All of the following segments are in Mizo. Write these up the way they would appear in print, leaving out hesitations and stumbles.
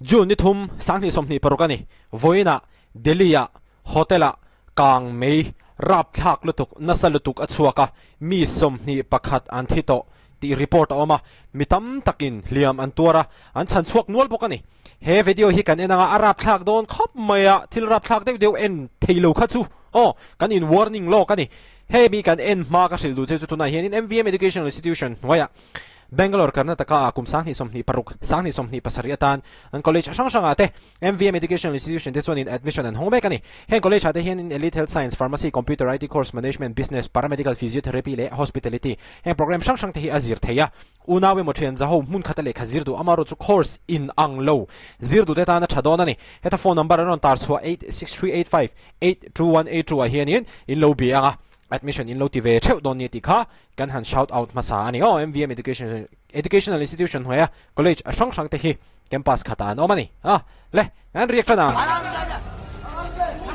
June ni thum, 2026 a ni. Vawiinah Delhi-ah hotel-ah kang mei rapthlak lutuk nasa lutuk a chhuak a, mi 21 an thi tawh tih report a awm a, mi tam takin hliam an tuar a, an chhan chhuak nual bawk a ni. He video hi kan en anga a rapthlak dawn khawp mai a, thil rapthlak deuh deuh en thei lo kha chu aw kan in warning lawk a ni. Hemi kan en hma ka hrilh duh che chu tunah hianin MVM Educational Institution hnuaiah Bangalore Karnataka ah kum 2026, 2027 atan an college hrang hrangah te MVM Educational Institution te chuanin admission an hawng mek a ni. Heng college ah te hianin Elite Health Science, Pharmacy, Computer, IT Course, Management, Business, Paramedical Physiotherapy leh Hospitality heng program hrang hrang te hi a zir thei a. Unau emaw thian zaho hmun khata lehkha zir duh amaherawhchu course in ang lo zir duh te tan a tha dawn a ni. Heta phone number an rawn tar chhuah 86385 82182 ah hianin in lo bia ang a, admission in lo ti ve theuh dawn nia tih kha Kan han shout out hmasa a ni aw, MVM Education Educational Institution hnuaia college a hrang hrang te hi campus khatah an awm a ni. A le, kan riak tan ang.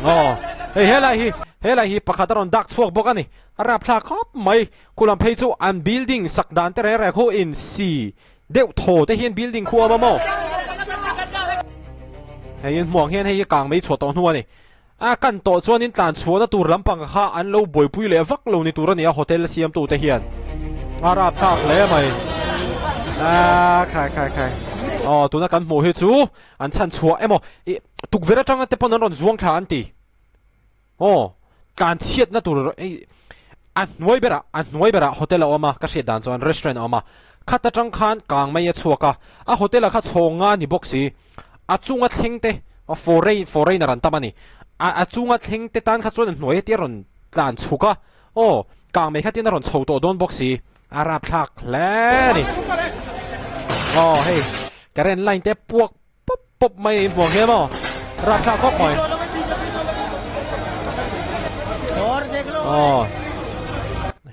Aw, hei helai hi, helai hi pakhat a rawn dak chhuak bawk a ni. A rapthlak khawp mai. Khulam phei chu an building sak dan te reng reng khu in si deuh thaw te hian building khu a awm a maw? Hei in hmuang hian hei hi kang mai chhuah tawh hnu a ni. A kan tawh chuanin tlan chhuahna tur lampang kha an lo buaipui leh vak lo ni tur a ni a, hotel siamtute hian a rapthlak hle mai. A khai khai khai. Aw tuna kan hmuh hi chu an chhan chhuah emaw ih tukverh atanga te pawn an rawn zuang thla an ti. Aw tlan chhiatna tur hei a hnuai berah a hnuai berah hotel a awm a ka hriat dan chuan restaurant a awm a, khat atang khan kang mai a chhuak a, a hotel ah kha chhawng nga ni bawk si. A chunga thleng te foreign foreigner an tam a ni. A a chunga thleng te tan kha chuan a hnuai hetia rawn tlan chhuk a, aw kang mai kha tin a rawn chho tawh dawn bawk si, a rapthlak hle a ni. Aw hei current line te puak pawp pawp mai a inhmuang hian maw, rapthlak khawp mai. Aw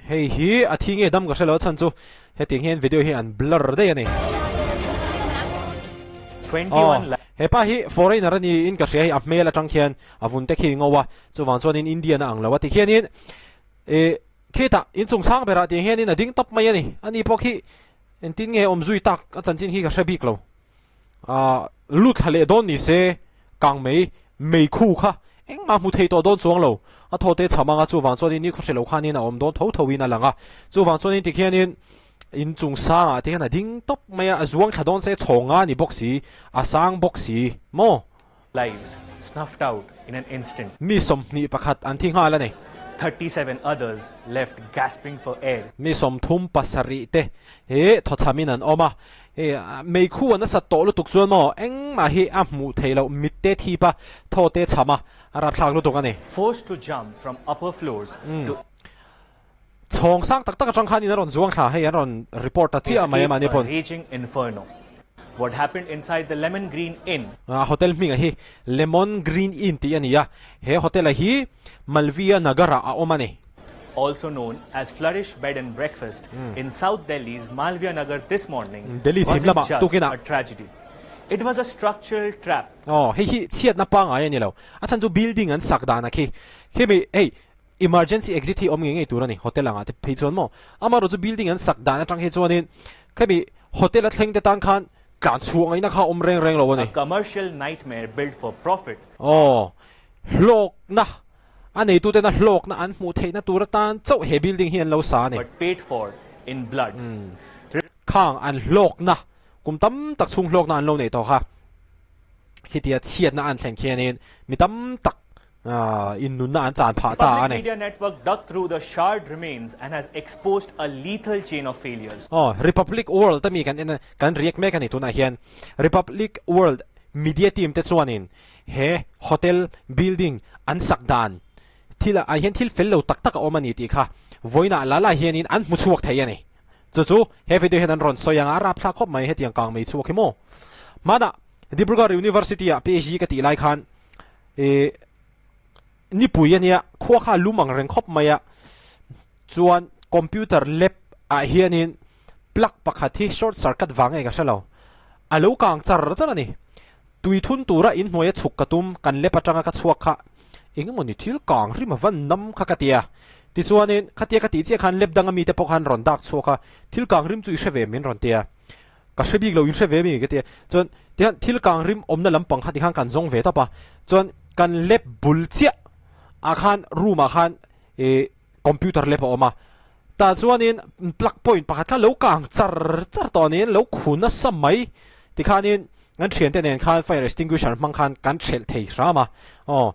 hei hi a thi nge dam ka hre lo a chhan chu Hetiang hian video hi an blur daih a ni. Aw, hepa hi foreigner a ni in ka hria hi a hmel atang khian a vun te khi ngo a, chuvang chuanin Indian a ang lo a ti khianin ih khitah inchung sang berah tiang hianin a ding tawp mai a ni. Ani pawh khi engtin nge awm zui tak a chanchin hi ka hre bik lo. Aaa lut thla leh dawn ni se kang mei meikhu kha engmah hmu thei tawh dawn chuang lo. A thaw te chham anga chuvang chuanin ni khawhre lo khanin a awm dawn tho tho in a lang a. Chuvang chuanin tikhianin in chung sangah te hian a ding tawp mai a, a zuang thla dawn se chhawng nga ni bawk si, a sang bawk si maw? Lives snuffed out in an instant. Mi 21 an thi nghal a ni. 37 others left gasping for air. Mi 37 te hi thawchhamin an awm a, hei meikhu an asat tawh lutuk chuan maw engmah hi a hmuh theih loh, mit te thip a, thaw te chham a, a rapthlak lutuk a ni. Forced to jump from upper floors to. Chhawng sang tak tak atang khanin a rawn zuang thla, hei an rawn report ta chiah mai a mahni pawn. Raging inferno. What happened inside the Lemon Green Inn? A hotel hming a hi Lemon Green Inn tih a ni a, he hotel a hi Malviya Nagar ah a awm a ni. Also known as Flourish Bed and Breakfast in South Delhi's Malviya Nagar this morning Delhi chhim wasn't lamah just tukinah. a tragedy. It was a structural trap. Aw, hei hi chhiatna pangngai a ni lo. A chhan chu building an sak dan a khi. Khimi hei Emergency exit hi awm ngei ngei tur a ni, hotel angah te phei chuan maw? Amaherawh chu building an sak dan atang hi chuanin khemi hotel a thleng te tan khan tlan chhuah ngaihna kha a awm reng reng lo a ni. A commercial nightmare built for profit. Aw, hlawkna, a neitutena hlawkna an hmuh theihna tur atan chauh he building hi an lo sa a ni. But paid for in blood. Khang an hlawkna, kum tam tak chhung hlawkna an lo neih tawh kha, khitia chhiatna an thlen khianin mi tam tak In nunna an chan phah ta a Republic ni. Media Network dug through the shard remains and has exposed a lethal chain of failures. Aw, Republic World a mi kan en a, kan react mek a ni tunah hian. Republic World Media team te chuanin he hotel building an sak dan thil ah hian thil fel lo tak tak a awm a ni tih kha vawiinah la la hianin an hmu chhuak thei a ni. Chu chu he video hian an rawn sawi ang a, a rapthlak khawp mai hetiang kang mai chhuak hi maw. Hmanah Dibrugarh University ah PhD ka tih lai khan Ih nipui a nia, khua kha a lum ang reng khawp mai a, chuan computer lab ah hianin plug pakhat hi short circuit vang nge ka hre lo, a lo kang char char a ni. Tui thun tura inhnuai a chhuk ka tum, kan lab atanga ka chhuak kha eng emawni thil kang rim a van nam kha ka ti a, tichuanin khatia ka tih chiah khan lab danga mite pawh khan rawn dak chhuak a, thil kang rim chu i hre ve min rawn ti a. Ka hre bik lo, in hre ve mi ka ti a. Chuan tihian thil kang rim awmna lampang kha tikhan kan zawng ve tawp a. Chuan kan lab bul chiah ah khan room ah khan ih computer lab a awm a. Tah chuanin plug point pakhat kha lo kang char char tawh niin lo khu nasa mai. Tikhanin kan thiante nen khan fire extinguisher hmang khan kan thelh thei hram a. Aw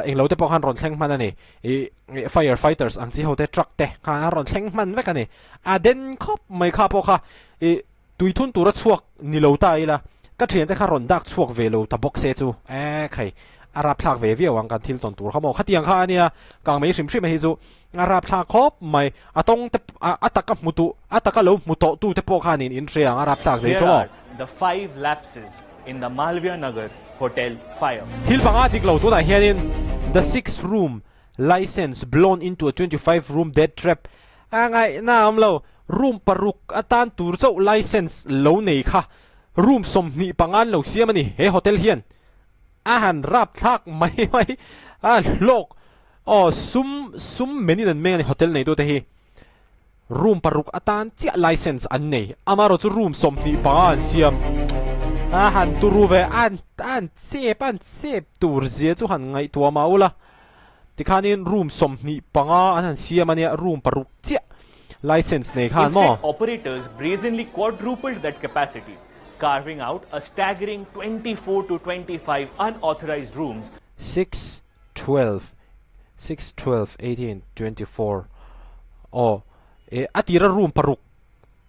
englo te pawh khan rawn thleng hman a ni. Ih fire fighters ang chi ho te truck te khan a rawn thleng hman vek a ni. A den khawp mai kha pawh kha ih tui thun tura chhuak ni lo ta ila ka thiante kha rawn dak chhuak ve lo ta bawk se chu e khai a rapthlak ve viau ang kan thil tawn tur kha maw khatiang kha a nia kang mai hrim hrim a hi chu a rapthlak khawp mai a tawng te a taka hmu tu a taka lo hmu tawh tu te pawh khan in in hria ang a rapthlak zei chu maw. Here are the five lapses in the Malviya Nagar hotel fire. Thil panga dik lo tunah hianin the six room license blown into a 25 room death trap A ngaihna a awm lo. Room paruk atan tur chauh license lo nei kha room 25 an lo siam a ni. He hotel hian a han rap thlak mai mai a hlawk aw sum sum menin an meng a ni hotel neitute hi. Room paruk atan chiah license an nei. Amaherawh chu room 25 an siam a han turu ve an an chep an chep tur zia chu han ngaihtuah mah ula. Tikhanin room 25 an han siam a nia, room paruk chiah license nei khan maw? Instead, operators brazenly quadrupled that capacity, carving out a staggering 24 to 25 unauthorized rooms. 6, 12, 6, 12, 18, 24, aw, e a tira room paruk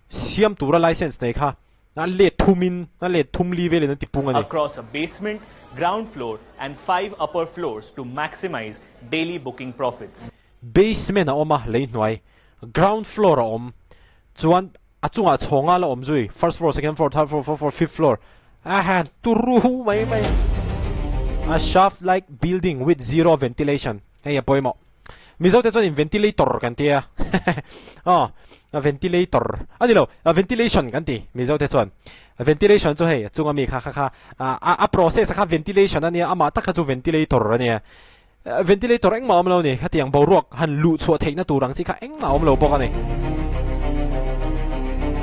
siam tura license nei kha A let thumin, a let thum li velin an ti pung a ni. Across a basement, ground floor and five upper floors to maximize daily booking profits. Basement a awm a, lei hnuai, ground floor a awm, chuan a chungah chhawng a la awm zui, first floor, second floor, third floor, fourth floor, fifth floor, a han turu mai mai. A shaft like building with zero ventilation, hei a pawimawh. Mizo te chuan in ventilator kan ti a aw ventilator a ni lo ventilation kan ti Mizo te chuan ventilation chu hei chunga mi kha kha kha a process kha ventilation a nia amah tak kha chu ventilator a nia ventilator engmah awm lo ni khatiang boruak han luh chhuah theihna tur ang chi kha engmah awm lo bawk a ni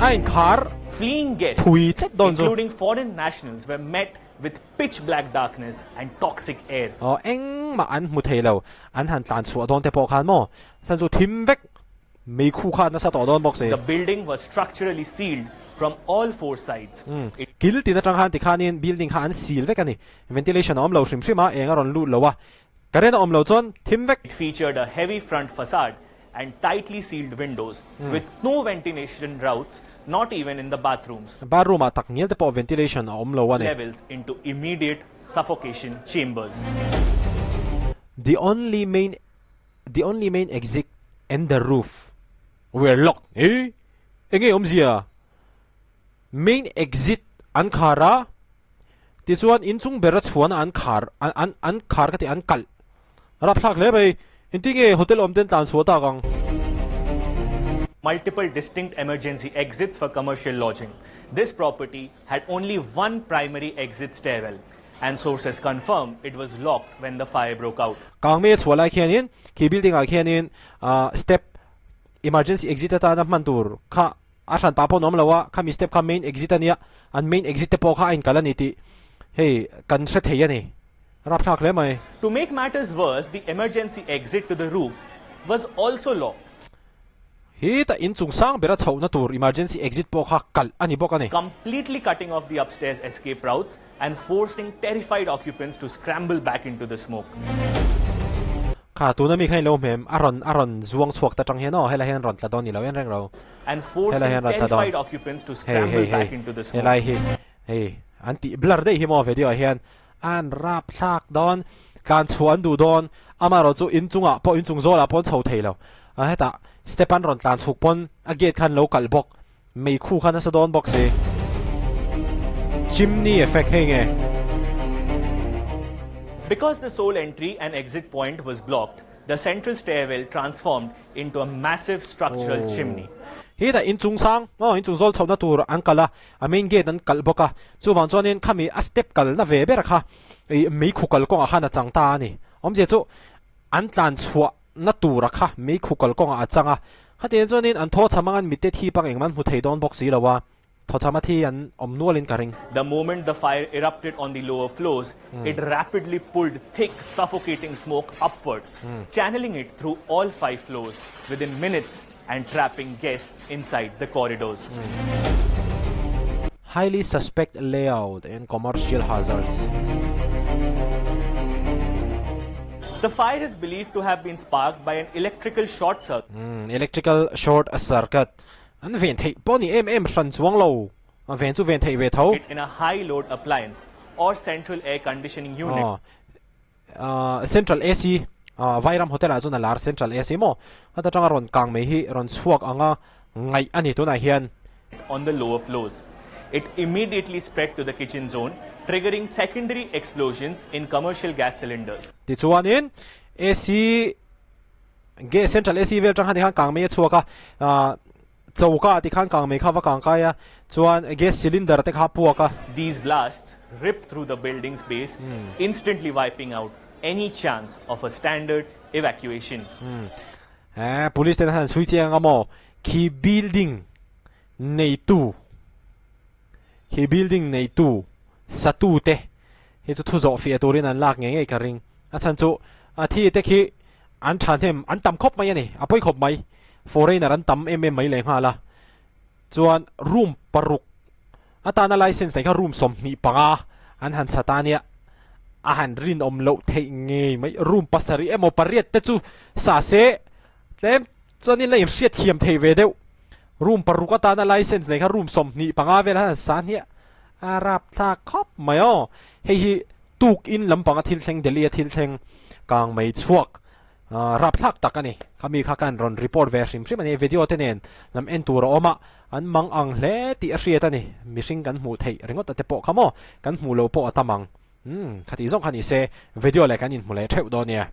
a inkhar Fleeing guests, thui tlat dawn chu. including foreign nationals, were met with pitch black darkness and toxic air. Aw engmah an hmu thei lo, an han tlan chhuah dawn te pawh khan maw san chu thim vek meikhu kha nasa tawh dawn bawk si. The building was structurally sealed from all four sides. It. Kil tin atang khan tikhanin building kha an seal vek a ni, ventilation a awm lo hrim hrim a, eng a rawn lut lo a, current a awm lo chuan thim vek. It featured a heavy front facade and tightly sealed windows with no ventilation routes, not even in the bathrooms. Bathroom ah tak ngial te pawh ventilation a awm lo a ni. Levels into immediate suffocation chambers. The only main The only main exit and the roof were locked. Eh? Enge awmzia? Main exit an khar a, tichuan inchung bera chhuana an khar an an an khar ka ti an kalh. Rapthlak hle mai, engtin nge hotel awm ten tlan chhuah tak ang? Multiple distinct emergency exits for commercial lodging. This property had only one primary exit stairwell and sources confirm it was locked when the fire broke out. Kangmei a chhuah lai khianin khi building ah khianin step emergency exit atana hman tur kha a hran pah pawh an awm lo a, khami step kha main exit a nia, an main exit te pawh kha a inkal a ni tih hei kan hre thei a ni. Rapthlak hle mai. To make matters worse, the emergency exit to the roof was also locked. Hi ta inchung sang bera chhohna tur emergency exit pawh kha kalh a ni bawk a ni. Completely cutting off the upstairs escape routes and forcing terrified occupants to scramble back into the smoke. Kha tuna mi kha in lo hmem a rawn a rawn zuang chhuak ta tang hian aw helai hian rawn tla dawn ni lo en reng ro. And Helai forcing hian rawn tla dawn. terrified occupants to Hei scramble hei hei back into the smoke. helai hi hei an tih blur daih hi maw video ah hian an rap thlak dawn tlan chhuah an duh dawn amaherawh chu inchungah pawh inchung zawlah pawh an chho thei lo a hetah step an rawn tlan chhuk pawn a gate khan lo kalh bawk meikhu kha nasa dawn bawk si chimney effect hei nge. Because the sole entry and exit point was blocked, the central stairwell transformed into a massive structural chimney. Hetah inchung sang aw inchung zawl chhohna tur an kalh a A main gate an kalh bawk a, chuvang chuanin khami a step kalna ve ber kha ih meikhu kal kawngah khan a chang ta a ni. Awmzia chu an tlan chhuah na tura kha meikhu kal kawngah a chang a, khatiang chuanin an thaw cham anga an mitte thi pang engmah an hmu thei dawn bawk si lo a. Thawchham a thi an awm nualin ka ring. The moment the fire erupted on the lower floors, it rapidly pulled thick, suffocating smoke upward, channeling it through all five floors within minutes and trapping guests inside the corridors. Highly suspect layout and commercial hazards. The fire is believed to have been sparked by an electrical short circuit. Electrical short circuit. An ven theih pawh ni em em hran chuang lo, a ven chu ven theih ve tho. In a high load appliance or central air conditioning unit. Aw, central AC, Vairam Hotel ah chuan a lar central AC maw? Heta tanga rawn kang mai hi rawn chhuak anga ngaih a ni tunah hian. On the lower floors. It immediately spread to the kitchen zone, triggering secondary explosions in commercial gas cylinders. Tichuanin AC Ge Central AC vel atang khan tikhan kang mai a chhuak a, ah choka ah tikhan kang mai kha va kang kai a, chuan gas cylinder te kha a puak a. These blasts ripped through the building's base, instantly wiping out any chance of a standard evacuation. Eh, police ten han chhui chiang a maw? Khi building neitu, khi building neitu satu te hi chu thu zawh fiah turin an lak ngei ngei ka ring. A chhan chu a thi te khi An tha hnem, an tam khawp mai a ni, a pawi khawp mai. Foreigner an tam em em mai leh nghal a. Chuan room paruk atana license nei kha room 25 an han sat a nia, a han rinawm loh theih ngei mai. Room pasarih emaw pariat te chu sa se tlem chuanin la inhriat thiam thei ve deuh. Room paruk atana license nei kha room 25 vel an han sa hniah a rapthlak khawp mai aw. Hei hi Tuk in lampanga thil thleng Delhi a thil thleng kang mai chhuak rapthlak tak a ni. Khami kha kan rawn report ve hrim hrim a ni. Video te nen lam en tur a awm a, an mang ang hle tih a hriat a ni. Mihring kan hmuh theih ringawt a te pawh kha maw, kan hmuh loh pawh a tam ang. Umm, khatih zawng kha ni se, video leh kan inhmu leh theuh dawn nia.